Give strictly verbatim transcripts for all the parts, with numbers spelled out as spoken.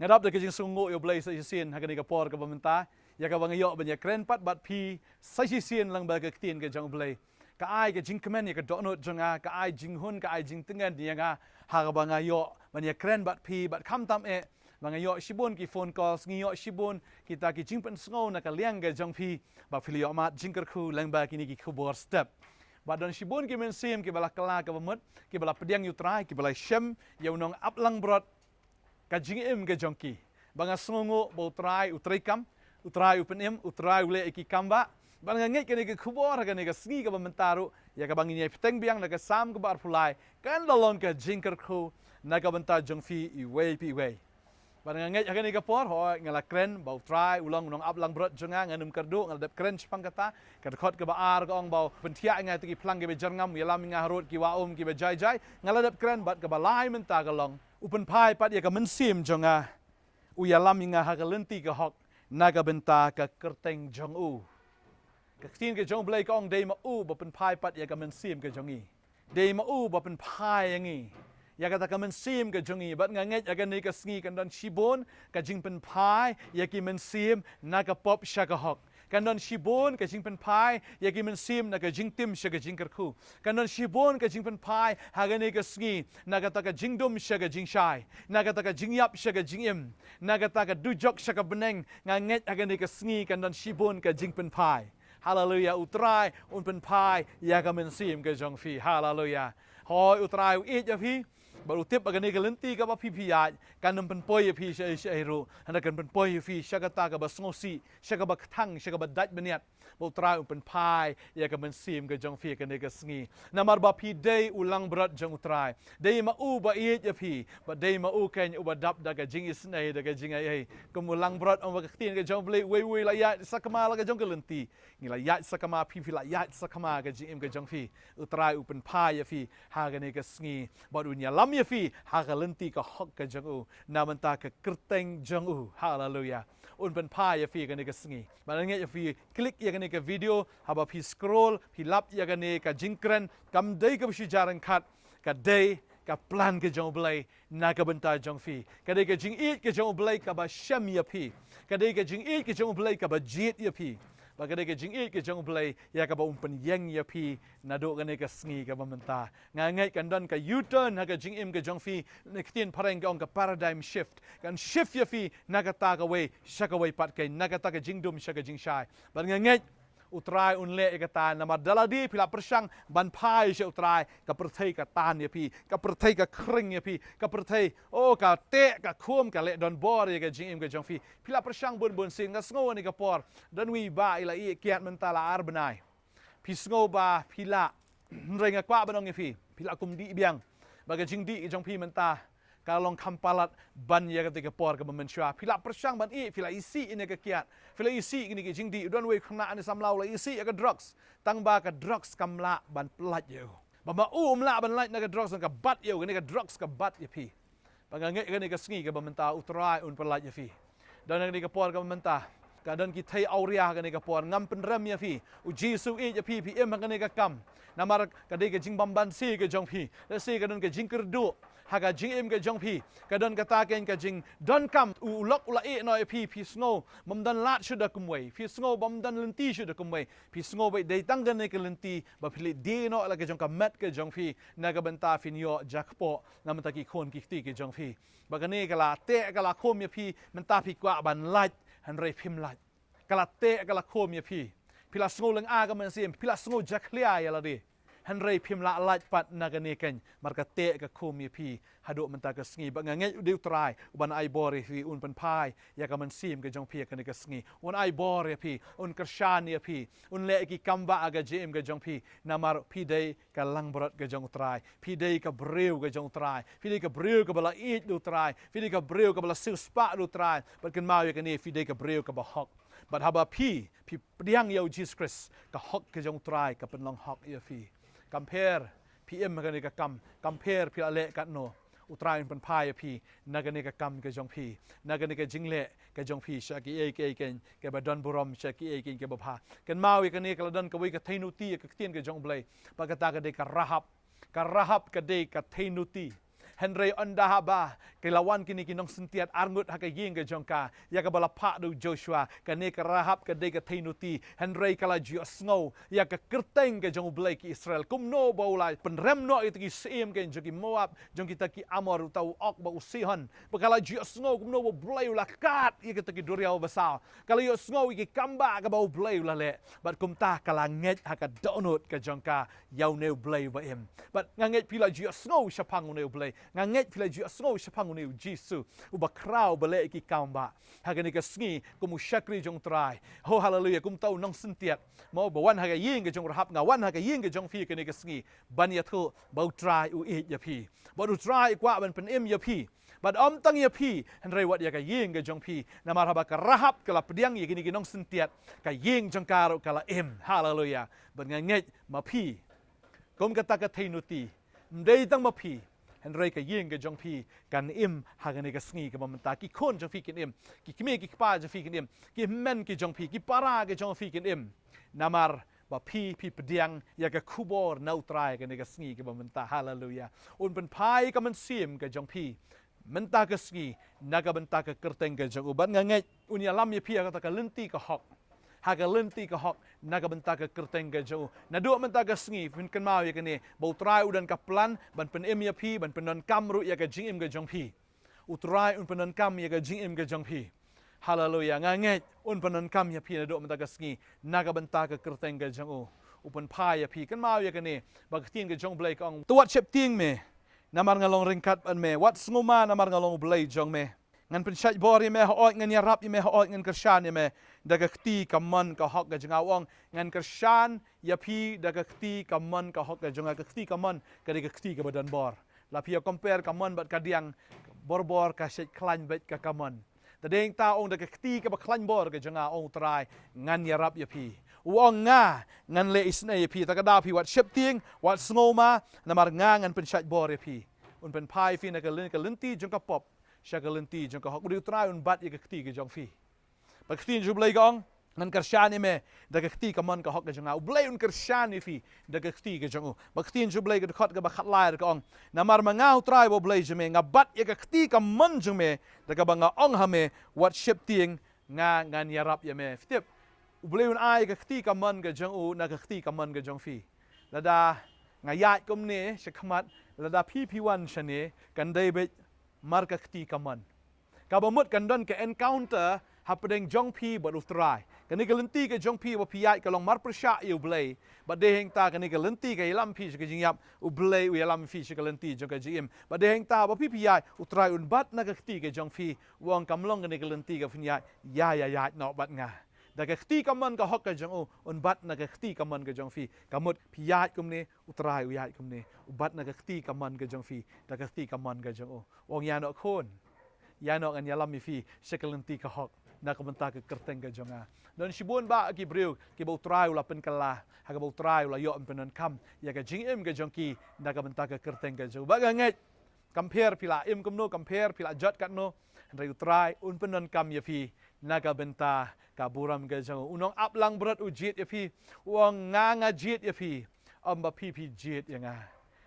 Nga dap da ka jingsngewnguh ïa u Blei sa shisien ha kane ka por kaba mynta, ïa kaba nga ïoh ban ïakren pat bad phi sa shisien lyngba ka ktien ka jong u Blei. Ka ai ka jingkmen ïa ka dohnud jong nga, ka ai jinghun, ka ai jingtngen ïa nga, ha kaba nga ïoh ban ïakren bad phi, bad khamtam eh ba nga ïoh shibun ki phone calls, ngi ïoh shibun kita ki jingpynsngew na ka liang ka jong phi, ba phi la ïoh mad jingkyrkhu lyngba kine ki khubor step. Bad don shibun ki mynsiem kiba la kylla kaba mut, kiba la pdiang ïa u Trai, kiba la shem ïa u nongaplangbrot ka jingim ka jong ki. Ba nga sngewnguh ba u Trai u treikam, u Trai u pynim, u Trai u leh ïa ki kam ba. Bad nga ngeit kane ka khubor ha kane ka sngi kaba mynta ruh, ïa kaba ngin ïai bteng biang na ka Salm kaba arphew lai, kan da long ka jingkyrkhu na ka bynta jong phi iwei pa iwei. Bad nga ngeit ha kane ka por, hooid, nga la kren ba u Trai u long u nongaplangbrot jong nga, ngan ym kyrduh, nga la dep kren shaphang kata. Ka dkhot kaba ar ka ong ba u pynthiah ïa nga ha ki phlang kiba jyrngam, u ïalam ïa nga harud ki wah um kiba jai jai. Nga la dep kren, bad kaba lai mynta ka long, u pynphai pat ïa ka mynsiem jong nga, u ïalam ïa nga ha ka lynti ka hok na ka bynta ka kyrteng jong u. Ka ktien ka jong u Blei ka ong, dei ma u ba pynphai pat ïa ka mynsiem ka jong ngi. Dei ma u ba pynphai ïa ngi, ïa kata ka mynsiem ka jong ngi. Bad nga ngeit ha kane ka sngi kan don shibun ka jingpynphai ïa ki mynsiem na ka pop sha ka hok. Kan don shibun ka jingpynphai ïa ki mynsiem na ka jingtim sha ka jingkyrkhu. Kan don shibun ka jingpynphai ha kane ka sngi na kata ka jingdum sha ka jingshai, na kata ka jingïap sha ka jingim, na kata ka dujok sha ka bneng. Nga ngeit ha kane ka sngi kan don shibun ka jingpynphai. Haleluia. U Trai un pynphai ïa ka mynsiem ka jong phi. Haleluia. Hooid, u Trai u ïeit ïa phi. Bad u tip ba kane ka lynti kaba phi phi ïaid kan ym pynpoi ïa phi shaei shaei ruh, hynrei kan pynpoi ïa phi sha kata kaba sngewsih, sha kaba kthang, sha kaba dait bniat. Ba u Trai un pynphai ïa ka mynsiem ka jong phi ha kane ka sngi. Namar ba phi dei u langbrot jong u Trai. Dei ma u ba ïeit ïa phi, bad dei ma u keiñ uba dap da ka jingisynei, da ka jingaiei. Kum u langbrot, ong ba ka ktien ka jong u Blei, uwei uwei la ïaid sakma la ka jong ka lynti. Ngi la ïaid sakma, phi phi la ïaid sakma ka jingim ka jong phi. U Trai u pynphai ïa phi ha kane ka sngi, bad un ïalam ïa phi ha ka lynti ka hok ka jong u, na bynta ka kyrteng jong u. Haleluia. Un pynphai ïa phi ha kane ka sngi. Bad nga ngeit ïa phi click ïa kane ka video, haba phi scroll, phi lap ïa kane ka jingkren, kam dei kaba shu jia ryngkat, ka dei ka plan ka jong u Blei na ka bynta jong phi. Ka dei ka jingïeit ka jong u Blei kaba shem ïa phi. Ka dei ka jingïeit ka jong u Blei kaba jied ïa phi. Bad ka dei ka jingïeit ka jong u Blei ïa kaba un pynïeng ïa phi naduh kane ka sngi kaba mynta. Nga ngeit kan don ka U-turn ha ka jingim ka jong phi, na ka ktien phareng ka ong ka paradigm shift. Kan shift ïa phi na kata kawei sha kawei pat, keiñ na kata ka jingdum sha ka jingshai. Bad nga ngeit u Trai un leh ïa kata, namar da lade phi la pyrshang ban phai sha u Trai, ka pyrthei ka tan ïa phi, ka pyrthei ka khring ïa phi, ka pyrthei, oh, ka teh ka khum, ka leh donbor ïa ka jingim ka jong phi. Phi la pyrshang bun bun sien. Nga sngew ha kane ka por don uwei u bah, i la ïeh kiad mynta la ar bnai. Phi sngew ba phi lah, hynrei nga kwah ban ong ïa phi, phi lah kum dih biang. Ba ka jingdih ka jong phi mynta ka long kham palat ban ïa kata ka por kaba mynshuwa. Phi la pyrshang ban ïeh, phi la isih ïa kane ka kiad, phi la isih ïa kine ki jingdih. U don uwei u khynnah ne samla u la isih ïa ka drugs, tang ba ka drugs kam lah ban pyllait ïa u. Ba ma u um lah ban lait na ka drugs, ka bat ïa u, kane ka drugs ka bat ïa phi. Ba nga ngeit kane ka sngi kaba mynta u Trai un pyllait ïa phi. Don ha kane ka por kaba mynta ka don ki thei awria ha kane ka por. Ngam pynrem ïa phi. U Jisu u ïeit ïa phi, phi im ha kane ka kam. Namar ka dei ka jingbymbanse ka jong phi. Lehse ka don ka jingkyrduh ha ka jingim ka jong phi. Ka don kata keiñ ka jingdonkam. U, u lok u la ïeh noh ïa phi, phi sngew bym don lad shuh da kumwei, phi sngew bym don lynti shuh da kumwei. Phi sngew ba dei tang kane ka lynti ba phi leit die noh la ka jong ka met ka jong phi, na ka bynta phin ïoh jakpoh na bynta ki khun ki kti ki jong phi. Ba kane ka la teh ka la khum ïa phi, mynta phi kwah ban lait, hynrei phim lait. Ka la teh ka la khum ïa phi. Phi la sngew lynga ka mynsiem, phi la sngew jakhlia ïa lade, hynrei phim lah lait pat na kane keiñ. Namar ka teh ka khum ïa phi haduh mynta ka sngi. Ba nga ngeit u dei u Trai uban ai bor ïa phi, un pynphai ïa ka mynsiem ka jong phi ha kane ka sngi. Un ai bor ïa phi, un kyrshan ïa phi, un leh ki kam ba ha ka jingim ka jong phi. Namar phi dei ka langbrot ka jong u Trai. Phi dei ka briew ka jong u Trai. Phi dei ka briew kaba la ïeit da u Trai. Phi dei ka briew kaba la siewspah da u Trai. Bad kynmaw ïa kane, phi dei ka briew kaba hok. Bad haba phi, phi pdiang ïa u Jisu Khrist, ka hok ka jong u Trai ka pynlong hok ïa phi. Kam pher phi im ha kane ka kam, kam pher phi la leh katno, u Trai un pynphai ïa phi na kane ka kam ka jong phi, na kane ka jingleh ka jong phi sha kiei kiei keiñ kiba don burom, sha kiei kiei keiñ kiba bha. Kynmaw ïa kane, ka la don kawei ka theinuti ha ka ktien ka jong u Blei. Ba kata ka dei ka Rahab. Ka Rahab ka dei ka theinuti. Hynrei ynda haba ki la wan kine ki nongsyntiat arngut ha ka ïing ka jong ka, ïa kaba la phah da u Joshua, kane ka Rahab ka dei ka theinuti, hynrei ka la ju ïohsngew ïa ka kyrteng ka jong U Blei ki Israel. Kumno ba u la pynrem noh ïa kita ki syiem ka jong ki Moab, jong kita ki Amor, uta u Og bad u Sihon. Ba ka la ju ïohsngew kumno ba U Blei u la kad ïa kita ki duriaw basaw. Ka la ïohsngew ïa ki kambah kaba U Blei u la leh. Bad kumta ka la ngeit ha ka dohnud ka jong ka ïa une U Blei uba im. Bad nga ngeit phi la ju ïohsngew shaphang une U Blei. Nga ngeit phi la ju ïohsngew shaphang une U Jisu uba khraw, uba leh ïa ki kambah. Ha kane ka sngi kum u shakri jong U Trai. Ho, haleluya, kum uta u nongsyntiat, mo, ba wan ha ka ïing ka jong u Rahab, nga wan ha ka ïing ka jong phi kane ka sngi ban ïathuh ba U Trai u ïeit ïa phi. Bad U Trai u kwah ban pynim ïa phi. Bad ym tang ïa phi, hynrei wat ïa ka ïing ka jong phi. Namar haba ka Rahab ka la pdiang ïa kine ki nongsyntiat, ka ïing jong ka ruh ka la im. Haleluya. Bad nga ngeit ma phi, kum kata ka theinuti, ym dei tang ma phi, hynrei ka ïing ka jong phi kan im ha kane ka sngi kaba mynta. Ki khun jong phi kin im, ki kmie ki kpa jong phi kin im, ki hynmen ki jong phi, ki para ki jong phi kin im. Namar ba phi, phi pdiang ïa ka khubor na U Trai kane ka sngi kaba mynta. Haleluya. Un pynphai ka mynsiem ka jong phi mynta ka sngi na ka bynta ka kyrteng ka jong u. Bad nga ngeit un ïalam ïa phi ha kata ka lynti ka hok, ha ka lynti ka hok na ka bynta ka kyrteng ka jong u. Naduh mynta ka sngi phin kynmaw ïa kane, ba U Trai u don ka plan ban pynim ïa phi, ban pyndonkam ruh ïa ka jingim ka jong phi. U Trai un pyndonkam ïa ka jingim ka jong phi. Haleluya. Nga ngeit un pyndonkam ïa phi naduh mynta ka sngi na ka bynta ka kyrteng ka jong u. U pynphai ïa phi. Kynmaw ïa kane, ba ka ktien ka jong U Blei ka ong, to wat sheptieng me, namar nga long ryngkat bad me. Wat sngewma, namar nga long U Blei jong me. Ngan pynshait bor ïa me, hooid, ngan ïarap ïa me, hooid, ngan kyrshan ïa me da ka kti kamon ka hok ka jong nga. U ong, ngan kyrshan ïa phi da ka kti kamon ka hok ka jong nga. Ka kti kamon ka dei ka kti kaba don bor. La phi ïa compare kamon bad kadiang, borbor ka shait khlaiñ beit ka kamon. Te dei hangta u ong, da ka kti kaba khlaiñ bor ka jong nga, ong U Trai, ngan ïarap ïa phi. U ong, nga ngan leh isynei ïa phi. Te ka daw phi wat sheptieng, wat sngewma, namar nga ngan pynshait bor ïa phi. Un pynphai ïa phi na ka lyn-, ka lynti jong ka pop sha ka lynti jong ka hok. U dei U Trai un bat ïa ka kti ka jong phi. Ba ka ktien jong U Blei ka ong, ngan kyrshan ïa me da ka kti kamon ka hok ka jong nga. U Blei un kyrshan ïa phi da ka kti ka jong u. Ba ka ktien jong U Blei ka dkhot kaba khatlai ka ong, namar ma nga U Trai ba U Blei jong me, nga bat ïa ka kti kamon jong me, da kaba nga ong ha me, wat sheptieng, nga ngan ïarap ïa me. Phi tip, U Blei un ai ka kti kamon ka jong u na ka kti kamon ka jong phi. Lada nga ïaid kumne shakhmat, lada phi phi wan shane, kan dei beit mar ka kti kamon. Kaba mut kan don ka encounter hapdeng jong phi bad U Trai. Kane ka lynti ka jong phi ba phi ïaid ka long marpyrshah ïa U Blei. Bad dei hangta kane ka lynti ka ïalam phi sha ka jingïap, U Blei u ïalam phi sha ka lynti jong ka jingim. Bad dei hangta ba phi phi ïaid, U Trai un bat na ka kti ka jong phi. U ong, kam long kane ka lynti ka phin ïaid, ïa, ïa, ïaid noh bad nga. Da ka kti kamon ka hok ka jong u, un bat na ka kti kamon ka jong phi. Ka mut phi ïaid kumne, U Trai u ïaid kumne. U bat na ka kti kamon ka jong phi da ka kti kamon ka jong u. U ong, ïa noh khun, ïa noh, ngan ïalam ïa phi sha ka lynti ka hok na ka bynta ka kyrteng ka jong nga. Don shibun bah ki briew kiba U Trai u la pynkylla, ha kaba U Trai u la ïoh ban pyndonkam ïa ka jingim ka jong ki na ka bynta ka kyrteng ka jong u. Bad nga ngeit, kam pher phi la im kumno, kam pher phi la jot katno, hynrei U Trai un pyndonkam ïa phi na ka bynta ka burom ka jong u. Un ong, ap lang brot, u jied ïa phi. U ong, nga nga jied ïa phi, ym ba phi phi jied ïa nga.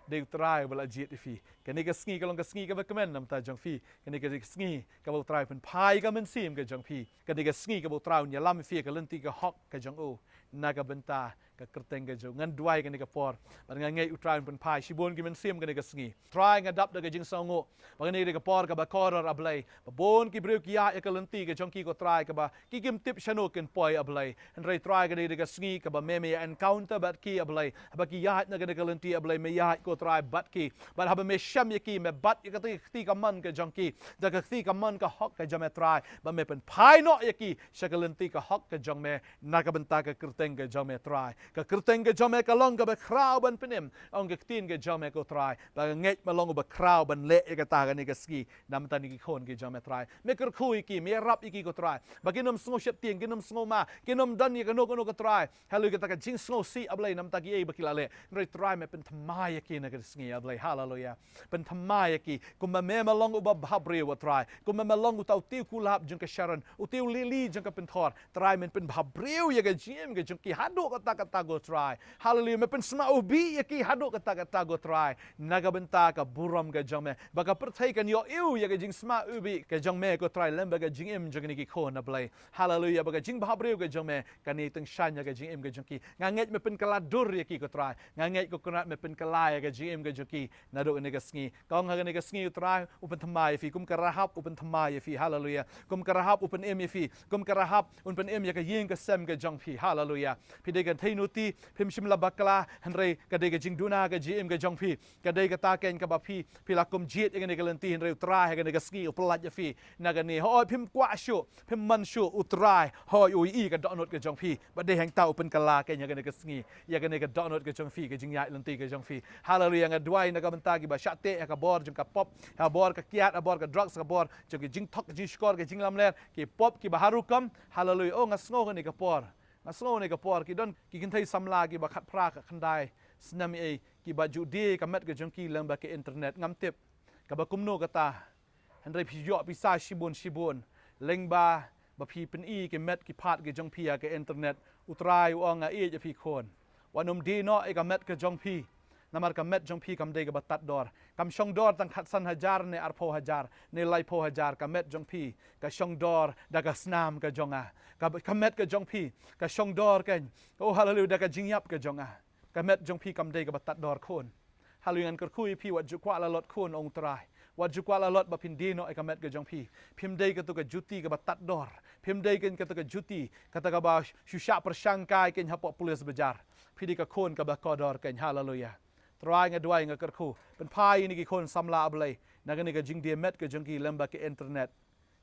Dei U Trai ba la jied ïa phi. Kane ka sngi ka long ka sngi kaba kmen na ka bynta jong phi. Kane ka sngi kaba U Trai pynphai ka mynsiem ka jong phi. Kane ka sngi kaba U Trai un ïalam ïa phi ha ka lynti ka hok ka jong u, na ka bynta ka kyrteng ka jong u. Ngan duwai kane ka por, bad nga ngeit U Trai un pynphai shibun ki mynsiem kane ka sngi. Trai, nga dap da ka jingsngewnguh ba kane ka dei ka por kaba kordor, A Blei, ba bun ki briew ki ïaid ha ka lynti ka jong ki, ko Trai, kaba ki kim tip shano kin poi, A Blei. Hynrei Trai, kane ka dei ka sngi kaba me me ïa encounter bad ki, A Blei. Haba ki ïaid na kane ka lynti, A Blei, me ïaid, ko Trai, bad ki. Bad haba me shem ïa ki, me bat ïa ka kti kamon ka jong ki da ka kti kamon ka hok ka jong me, Trai. Bad me pynphai noh ïa ki sha ka lynti ka hok ka jong me, na ka bynta ka kyrteng ka jong me, Trai. Ka kyrteng ka jong me ka long kaba khraw ban pynim, ong ka ktien ka jong me, ko Trai. Bad nga ngeit me long uba khraw ban leh ïa kata ha kane ka sngi na ka bynta ki khun ki jong me, Trai. Me kyrkhu ïa ki, me ïarap ïa ki, ko Trai, ba kin ym sngew sheptieng, kin ym sngewma, kin ym don ïa kano kano, ko Trai, halor kata ka jingsngewsih, A Blei, na ka bynta kiei ba ki la leh. Hynrei Trai, me pynthymmai ïa ki na ka sngi, A Blei. Haleluya. Pynthymmai ïa ki. Kumba me me long uba bhabriew, ko Trai. Kumba me long uta u tiew kulab jong ka Sharon, u tiew lili jong ka pynthor, Trai, men pynbhabriew ïa ka jingim ka jong ki haduh katta katta ko Trai. Haleluia. Me pynsma u bih ïa ki haduh katta katta ko Trai, na ka bynta ka burom ka jong me, ba ka pyrthei kan ïoh ïa ka jingsma u bih ka jong me ko Trai lem bad ka jingim jong kine ki khun, A Blei. Haleluia. Bad ka jingbhabriew ka jong me kan ïa tyngshaiñ ïa ka jingim ka jong ki. Nga ngeit me pynkylla dur ïa ki ko Trai. Nga ngeit ko Kynrad me pynkylla ïa ka jingim ka jong ki naduh kane ka sngi. Ka ong ha kane ka sngi u Trai u pynthymmai ïa phi, kum ka Rahab u pynthymmai ïa phi. Haleluia. Kum ka Rahab u pynim ïa phi, kum ka Rahab un pynim ïa ka ïing ka sem ka jong phi. Haleluia. Phi dei ka theinuti, phim shym la bakla, hynrei ka dei ka jingduna ka jingim ka jong phi. Ka dei kata keiñ kaba phi, phi la kum jied ïa kane ka lynti, hynrei u Trai ha kane ka sngi u pyllait ïa phi na kane. Hooid phim kwah shuh, phim mon shuh, u Trai hooid u ïohi ka dohnud ka jong phi. Bad dei hangta u pynkylla keiñ ha kane ka sngi ïa kane ka dohnud ka jong phi, ka jingïaid lynti ka jong phi. Haleluia. Nga duwai na ka bynta kiba shah teh ha ka bor jong ka pop, ha bor ka kiad, ha bor ka drugs, ha ka bor jong ki jingthok jingshukor, ki jinglamler, ki pop kiba har rukom. Haleluia. Oh, nga sngew kane ka por, nga sngew kane ka por ki don ki kynthei samla kiba khatphra khatkhyndai snem ei, kiba ju die ka met ka jong ki lem bad ka internet. Ngam tip kaba kumno kata, hynrei phi ïoh pisa shibun shibun lyngba ba phi pyni ki met ki phad ki jong phi ha ka internet. U Trai u ong, nga ïeit ïa phi khun. Wat nym die noh ïa ka met ka jong phi, namar ka met jong phi kam dei kaba tad dor. Kam shong dor tang khatsan hajar ne arphew hajar ne laiphew hajar. Ka met jong phi ka shong dor da ka snam ka jong nga. Ka, ka met ka jong phi ka shong dor keiñ, oh haleluia, da ka jingïap ka jong nga. Ka met jong phi kam dei kaba tad dor khun. Haleluia. Ngan kyrkhu ïa phi, wat ju kwah lalot khun, ong u Trai. Wat ju kwah lalot ba phin die noh ïa ka met ka jong phi. Phim dei kato ka juti kaba tad dor. Phim dei keiñ kato ka juti kata kaba shu shah pyrshang kai keiñ hapoh police bajar. Phi dei ka khun kaba kordor keiñ. Haleluia. Trai, nga duwai, nga kyrkhu, pynphai ïa kine ki khun samla, A Blei, na kane ka jingdie met ka jong ki lem bad ka internet.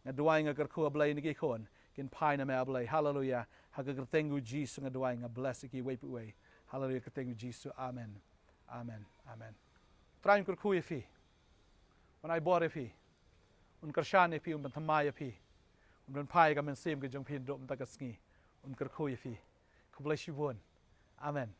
Nga duwai, nga kyrkhu, A Blei, ïa kine ki khun kin phai na me, A Blei. Haleluia. Ha ka kyrteng u Jisu nga duwai, nga bless ïa ki uwei pa uwei. Haleluia. Kyrteng u Jisu. Amen. Amen. Amen. Trai un kyrkhu ïa phi, un ai bor ïa phi, un kyrshan ïa phi, un pynthymmai ïa phi, un pynphai ïa ka mynsiem ka jong phi naduh mynta ka sngi. Un kyrkhu ïa phi. Khublei shibun. Amen.